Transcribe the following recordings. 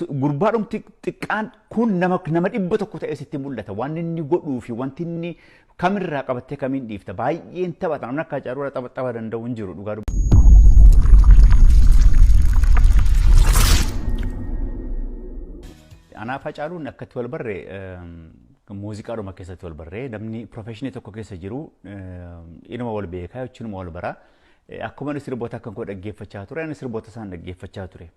Gurbaadhumti xiqqaan kun nama 100 ta'ee sitti mul'ata. Waan inni godhuu fi wanti inni kamirraa qabattee kamiin dhiifta. Baay'een taphata. Namni akka Hacaaluu tapha danda'u hin jiru dhugaa. Anaaf Hacaaluun akkatti wal barre, muuziqaadhuma keessatti wal barree. Namni professionii tokko keessa jiru inuma wal beekaa jechuun inuma wal baraa. Akkuma inni sirboota akka koo dhaggeeffachaa ture, ani sirboota isaan dhaggeeffachaa ture.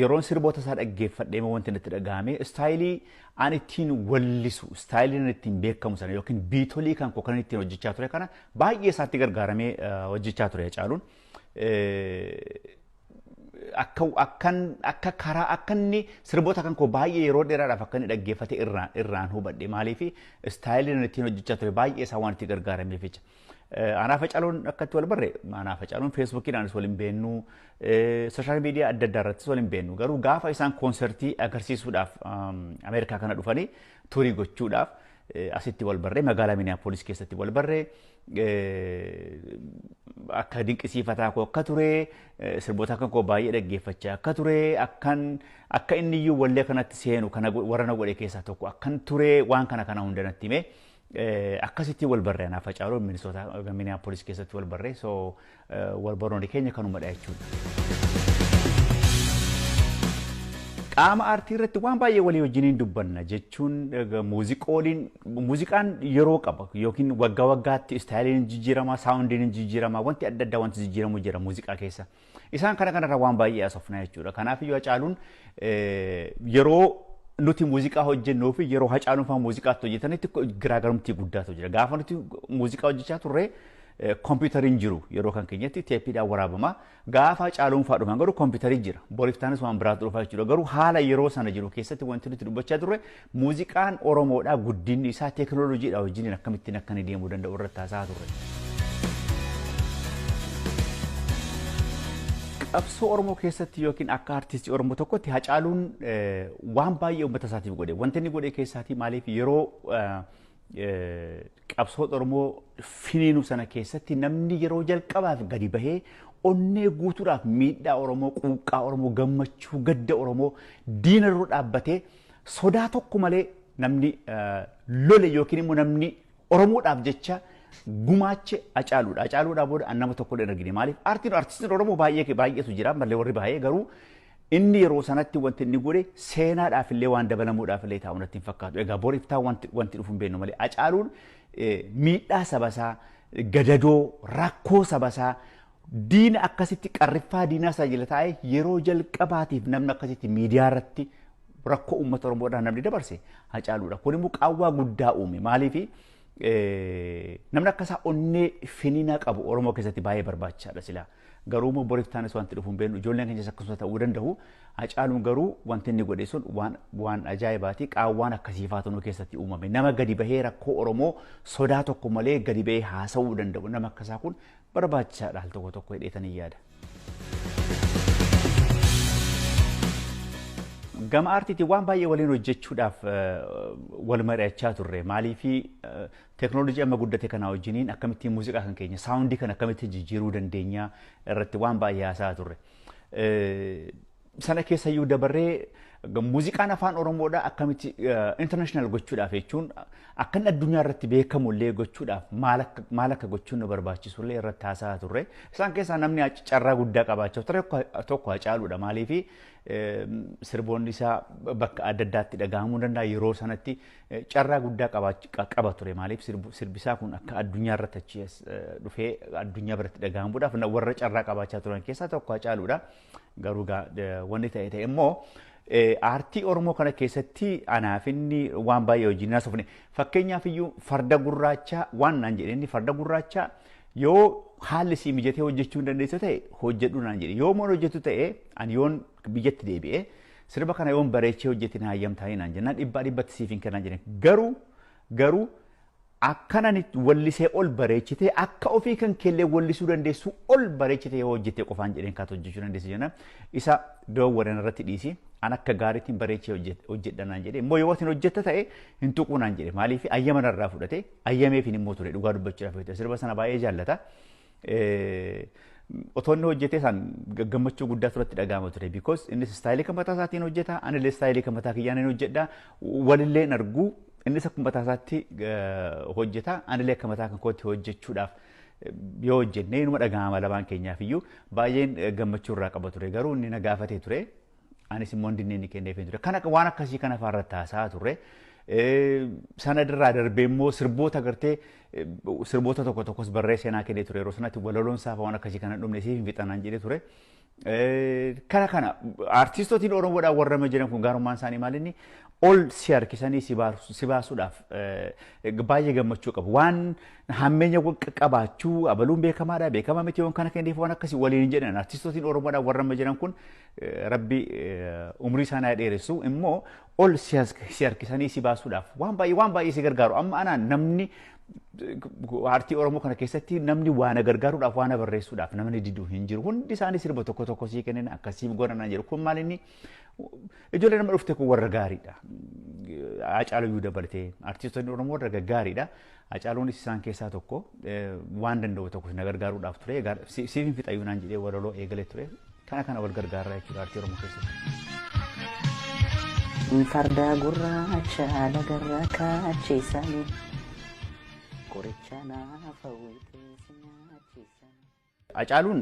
Yeroon sirboota isaa dhaggeeffadhee wanti natti dhagahame, style ani ittiin wallisu, style ani ittiin beekamu sana yookiin beatolii kan koo kan ittiin hojjechaa ture kana baay'ee isaatti gargaaramee hojjechaa ture Hacaaluun. Akka akkan akka karaa akka inni sirboota kan koo baay'ee yeroo dheeraadhaaf akka inni dhaggeeffate irraan hubadhe. Maaliif? Style ani ittiin hojjechaa ture baay'ee isaa waan itti gargaarameef jecha. Anaaf Hacaaluun akkatti wal barre, anaaf Hacaaluun Facebookiidhaanis wal hin beennu, social media adda addaa irrattis wal hin beennu. Garuu gaafa isaan koonsertii agarsiisuudhaaf Ameerikaa kana dhufanii tourii gochuudhaaf asitti wal barree, magaalaa Minneapolis keessatti wal barree. Akka dinqisiifataa koo akka ture, sirboota kan koo baay'ee dhaggeeffachaa akka ture, akkan akka inni iyyuu wallee kanatti seenu kana warra na godhe keessaa tokko akkan ture, waan kana kana hunda natti hime. Akkasitti wal barree anaaf Hacaaluun Minnesota Minneapolis keessatti wal barree. So wal barnoonni keenya kanumadha jechuudha. Qaama aartii irratti waan baay'ee walii wajjiniin dubbanna jechuun, muuziqooliin, muuziqaan yeroo qaba yookiin waggaa waggaatti styleiin jijjiirama, soundiin jijjiirama, wanti adda addaa wanti jijjiiramu jira muuziqaa keessa. Isaan kana kanarra waan baay'ee haasofna jechuudha. Kanaaf iyyuu Hacaaluun yeroo nuti muuziqaa hojjennuu fi yeroo Hacaaluun fa'aa muuziqaatti hojjetanitti garaagarumtii guddaatu jira. Gaafa nuti muuziqaa hojjechaa turre kompiitariin jiru, yeroo kan keenyatti teeppiidhaan waraabama. Gaafa Hacaaluun fa'aa dhufan garuu kompiitarii jira. Boriftaanis waan biraatu dhufa jechuudha. Garuu haala yeroo sana jiru keessatti wanti nuti dubbachaa turre muuziqaan Oromoodhaa guddinni isaa teekinooloojiidhaa wajjiniin akkamittiin akka inni deemuu danda'u irratti haasa'aa turre. Qabsoo Oromoo keessatti yookiin akka artistii Oromoo tokkotti Hacaaluun waan baay'ee uummata isaatiif godhe. Wanti inni godhe keessaatii, maaliif, yeroo qabsoo Oromoo finiinuu sana keessatti namni yeroo jalqabaaf gadi bahee onnee guutuudhaaf miidhaa Oromoo, quuqqaa Oromoo, gammachuu, gadda Oromoo diina dura dhaabbatee sodaa tokko malee namni lole yookiin immoo namni Oromoodhaaf jecha gumaache Hacaaluudha. Hacaaluudhaa booda nama tokko illee hin argine. Maaliif? Aartiin, artistiin Oromoo baay'ee baay'eetu jira malee warri baay'ee, garuu inni yeroo sanatti wanti inni godhe seenaadhaaf illee waan dabalamuudhaaf illee taa'u natti hin fakkaatu. Egaa boriif taa'u wanti dhufu hin beeknu malee Hacaaluun miidhaa sabasaa, gadadoo, rakkoo sabasaa, diina akkasitti qarriffaa diinaa isaa jala taa'ee yeroo jalqabaatiif namni akkasitti miidiyaa irratti rakkoo uummata Oromoodhaan namni dabarse Hacaaluudha. Kun immoo qaawwaa guddaa uume. Maaliif? Namni akkasaa onnee finiinaa qabu Oromoo keessatti baay'ee barbaachisaadha silaa. Garuu immoo boriif taanis wanti dhufu hin beeknu, ijoolleen keenyas akkasuma ta'uu danda'u. Hacaaluun garuu wanti inni godhe sun waan ajaa'ibaati. Qaawwaan akkasiifaatu nu keessatti uumame. Nama gadi bahee rakkoo Oromoo sodaa tokko malee gadi bahee haasa'uu danda'u. Nama akkasaa kun barbaachisaadha al tokko tokko hidheetanii yaada. Gama aartiitiin waan baay'ee waliin hojjechuudhaaf wal mari'achaa turre. Maaliif? Teekinooloojii amma guddate kanaa wajjiniin akkamittiin muuziqaa kan keenya soundii kan akkamittiin jijjiiruu dandeenya irratti waan baay'ee haasa'aa turre. Sana keessayyuu dabarree muuziqaan afaan Oromoodhaa akkamitti international gochuudhaaf, jechuun akka inni addunyaa irratti beekamu illee gochuudhaaf maal akka gochuun nu barbaachisu illee irratti haasa'aa turre. Isaan keessaa namni carraa guddaa qabaachaa ture tokko Hacaaluudha. Maaliif? Sirboonni isaa bakka adda addaatti dhagahamuu danda'a, yeroo sanatti carraa guddaa qaba ture. Maaliif? Sirbi isaa kun akka addunyaa irratti achi dhufee addunyaa biratti dhagahamuudhaaf warra carraa qabaachaa turan keessaa tokko Hacaaluudha. Garuu wanni ta'e ta'e immoo aartii Oromoo kana keessatti anaaf inni waan baay'ee wajjin haasofne. Fakkeenyaaf iyyuu farda gurraachaa waan naan jedhe, inni farda gurraachaa yoo haalli sii mijatee hojjechuu hin dandeessu ta'e hojjedhu naan jedhe. Yoo moon hojjetu ta'e, ani yoon biyyatti deebi'ee sirba kana yoon bareechee hojjete na hayyamtaa naan jennaan, dhibbaa dhibbatti siif hin kennaan jedhe. Garuu akkanan wallisee ol bareechitee, akka ofii kan keellee wallisuu dandeessu ol bareechitee yoo hojjette qofaan jedheen kaatu hojjechuu dandeessu jennaan, isa doowwaran irratti dhiisi, an akka gaariitiin bareechee hojjedha naan jedhe. Immoo yoo atin hojjetta ta'e hin tuquu naan jedhe. Maaliif? Ayyama narraa fudhate, ayyameefin immoo ture. Dhugaa dubbachuudhaaf sirba sana baay'ee jaallata. Otoo inni hojjetee isaan gammachuu guddaa turatti dhaga'ama ture. Because innis style kan mataa isaatiin hojjeta, anillee style kan mataa kiyyaan hojjedha. Walillee hin argu, innis akkuma mataa isaatti hojjeta, anillee akka mataa kan kootti hojjechuudhaaf yoo hojjenne inuma dhaga'ama lamaan keenyaaf iyyuu baay'een gammachuu irraa qaba ture. Garuu inni na gaafatee ture. Anis immoo inni inni kenneef ture. Kana waan akkasii kana fa'aa irratti haasa'aa turre. Sana irraa darbee immoo sirboota agartee sirboota tokko tokkos barreessee naa kennee ture. Yeroo sanatti walaloon isaa waan akkasii kana dhumne siif hin fixanaan jedhee ture. Kana aartistootiin Oromoodhaan warra jiran kun gaarummaan isaanii maal inni ol si harkisanii si baasuudhaaf baay'ee gammachuu qabu. Waan hammeenya qabaachuu abaluun beekamaadha, beekamaa miti, waan kana kenneef waan akkasii waliin hin jedhan. Aartistootiin Oromoodhaan warra jiran kun Rabbi umrii isaanii dheeressu, immoo ol si harkisanii si baasuudhaaf waan baay'ee si gargaaru. Amma anaan namni aartii Oromoo kana keessatti namni waan gargaaruudhaaf, waan barreessuudhaaf namni diduu hin jiru. Hundi isaanii sirba tokko tokko sii kennan, akkasiif godhanan jedhu. Kun maal inni ijoollee nama dhufte kun warra gaariidha. Hacaaluu dabalatee aartistoonni Oromoo warra gaggaariidha. Hacaaluunis isaan keessaa tokko, waan danda'u tokko na gargaaruudhaaf ture. Siif hin fixayyuu naan jedhee walaloo eegalee ture. Kana wal gargaaraa jechuudha aartii Oromoo keessatti. Farda gurraacha lagarra kaachiisanii, qoricha naafa wayitee si nyaachisan. Hacaaluun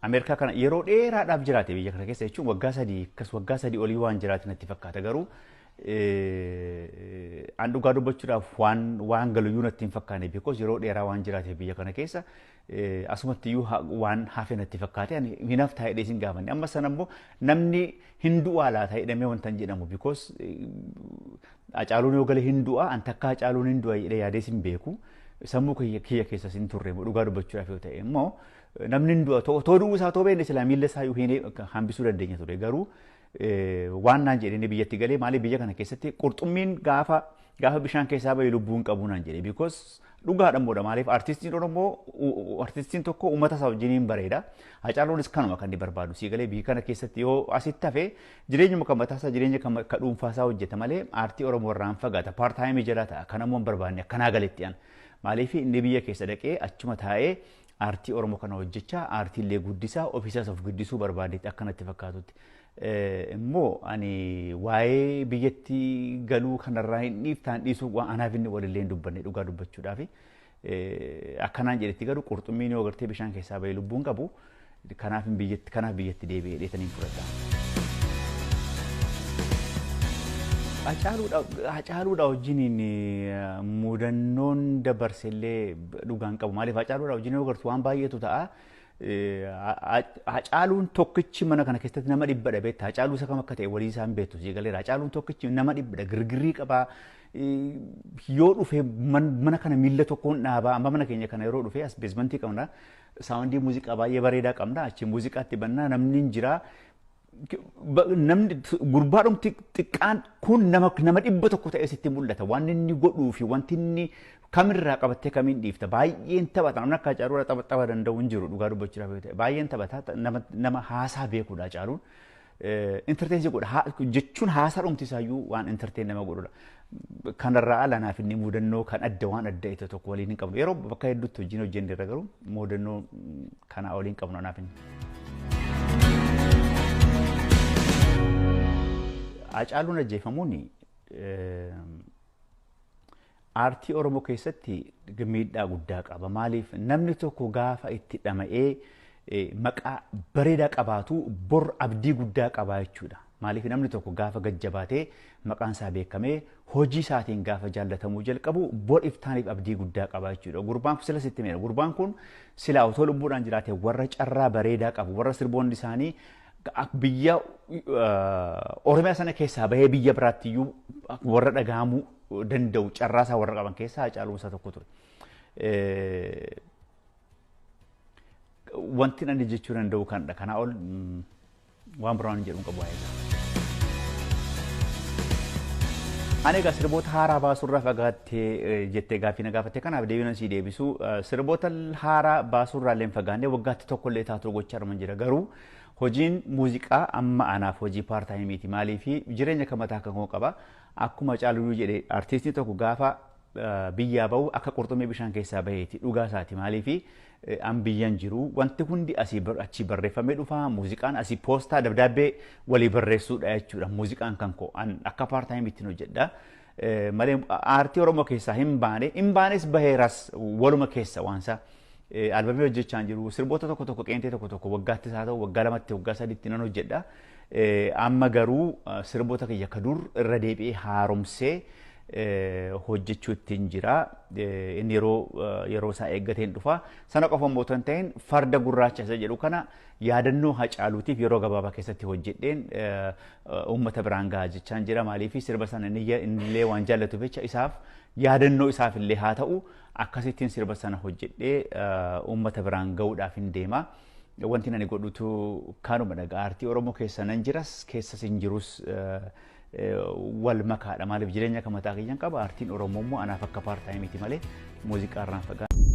Ameerikaa kana yeroo dheeraadhaaf jiraate. Biyya kana keessa jechuun waggaa 3 akkas, waggaa 3 olii waan jiraate natti fakkaata. Garuu an dhugaa dubbachuudhaaf waan galuyyuu natti hin fakkaanne, because yeroo dheeraa waan jiraate biyya kana keessa asumatti iyyuu waan hafe natti fakkaate. Ani hinaaf taa'ee dheesin gaafanne. Amma sana immoo namni hin du'aa laata jedhamee wanta hin jedhamu, because Hacaaluun yoo gale hin du'a, an takka Hacaaluun hin du'a jedhee yaadees hin beeku. Sammuu kiyya keessas hin turre. Dhugaa dubbachuudhaaf yoo ta'e immoo namni hin du'a otoo du'uu isaa otoo beekne silaa miilla isaa iyyuu hin hambisuu dandeenya ture. Garuu waan naan jedhee biyyatti galee, maaliif biyya kana keessatti qurxummiin gaafa bishaan keessaa bahe lubbuu hin qabu naan jedhe, because dhugaadha moodha. Maaliif artistiin Oromoo, artistiin tokko uummata isaa wajjiniin bareeda. Hacaaluunis kanuma kan inni barbaadu sii galee. Biyya kana keessatti yoo asitti hafe jireenyuma kan mataa isaa, jireenya kan dhuunfaa isaa hojjeta malee aartii Oromoo irraa hin fagaata, part time jala ta'a. Kanammoo hin barbaanne akkanaa galetti an. Maaliif inni biyya keessa dhaqee achuma taa'ee aartii Oromoo kana hojjechaa, aartii illee guddisaa, ofiisaas of guddisuu barbaadetti akkanatti fakkaatutti. Immoo ani waa'ee biyyatti galuu kanarraa hin dhiiftaan dhiisuu waan anaaf inni walillee hin dubbanne dhugaa dubbachuudhaafi. Akkanaan jedhetti garuu qurxummiin yoo agartee bishaan keessaa bahee lubbuun qabu, kanaaf biyyatti deebi'ee dheetaniin fudhadha. Hacaaluudha wajjiniin mudannoon dabarsellee dhugaan qabu. Maaliif Hacaaluudha wajjin yoo agartu waan baay'eetu ta'a. Hacaaluun tokkichi mana kana keessatti nama 100dha beekta. Hacaaluu isa kam akka ta'e walii isaan beektu sii galeera. Hacaaluun tokkichi nama 100dha. Girgirii qabaa. Yoo dhufe mana kana miilla tokkoon dhaabaa. Amma mana keenya kana yeroo dhufe as basement qabna. Sound muuziqaa baay'ee bareedaa qabna. Achi muuziqaatti bannaa namni hin jiraa. Namni gurbaadhumti xiqqaan kun nama 100 ta'e sitti mul'ata. Waan inni godhuu fi wanti inni kamirraa qabattee kamiin dhiifta. Baay'een taphata. Namni akka Hacaaluu tapha danda'u hin jiru dhugaa dubbachuudhaaf yoo ta'e. Baay'een taphata. Nama haasaa beekudha Hacaaluun. Entertain godha jechuun haasaa dhumti isaayyuu waan entertain nama godhudha. Kanarraa ala naaf inni mudannoo kan adda waan adda ta'e tokko waliin hin qabnu. Yeroo bakka hedduutti hojiin hojjenne irra garuu mudannoo kanaa waliin qabnu naaf inni. Hacaaluun ajjeefamuun aartii Oromoo keessatti miidhaa guddaa qaba. Maaliif namni tokko gaafa itti dhama'ee maqaa bareedaa qabaatu bor abdii guddaa qabaa jechuudha. Maaliif namni tokko gaafa gajjabaatee maqaan isaa beekamee hojii isaatiin gaafa jaallatamuu jalqabu bor iftaaniif abdii guddaa qabaa jechuudha. Gurbaan kun sila sitti meera. Gurbaan kun silaa otoo lubbuudhaan jiraate warra carraa bareedaa qabu, warra sirboonni isaanii biyya Oromiyaa sana keessaa bahee biyya biraatti iyyuu warra dhagahamuu danda'u, carraa isaa warra qaban keessaa Hacaaluun isaa tokko ture. Wanti ani jechuu danda'u kanadha. Kanaa ol waan biraan hin jedhu qabu waa'ee isaa. Ani egaa sirboota haaraa baasurraa fagaattee jettee gaaffii na gaafatte kanaaf deebiin sii deebisu, sirboota haaraa baasurraa illee hin fagaanne, waggaatti tokko illee taatu gochaa arman jira. Garuu hojiin muuziqaa amma anaaf hojii part time ti. Maaliif jireenya kan mataa kan koo qaba. Akkuma Caaluu jedhe, artiistii tokko gaafa biyyaa bahu akka qurxummii bishaan keessaa baheeti, dhugaa isaati. Maaliifi an biyyan jiru, wanti hundi asii achii barreeffamee dhufa. Muuziqaan asii poostaa dabdaabbee walii barreessuudha jechuudha. Muuziqaan kan koo an akka part time ittiin hojjedha. Malee aartii Oromoo keessaa hin baane, hin baanes baheeras waluma keessa waansa. Albamii hojjechaa jiru, sirboota tokko tokko, qeentee tokko tokko waggaattis haa ta'u waggaa lamatti, waggaa sadiitti nan hojjedha. Amma garuu sirboota kiyya ka dur irra deebi'ee haaromsee hojjechuu ittiin jira. Inni yeroo isaa eeggateen dhufa. Sana qofa immoo otoo hin ta'in, Farda Gurraacha isa jedhu kana yaadannoo Hacaaluutiif yeroo gabaabaa keessatti hojjedheen uummata biraan gahaa jechaan jira. Maaliif sirba sana innillee waan jaallatuuf jecha, isaaf yaadannoo isaaf illee haa ta'u, akkasittiin sirba sana hojjedhee uummata biraan gahuudhaaf hin deema. Wanti ani godhutu kanuma dhagaa. Aartii Oromoo keessa nan jiras, keessas hin jirus wal makaadha. Maaliif jireenya kan mataa kiyyaan qaba. Aartiin Oromoo immoo anaaf akka part time iiti malee muuziqaa irraan fagaadha.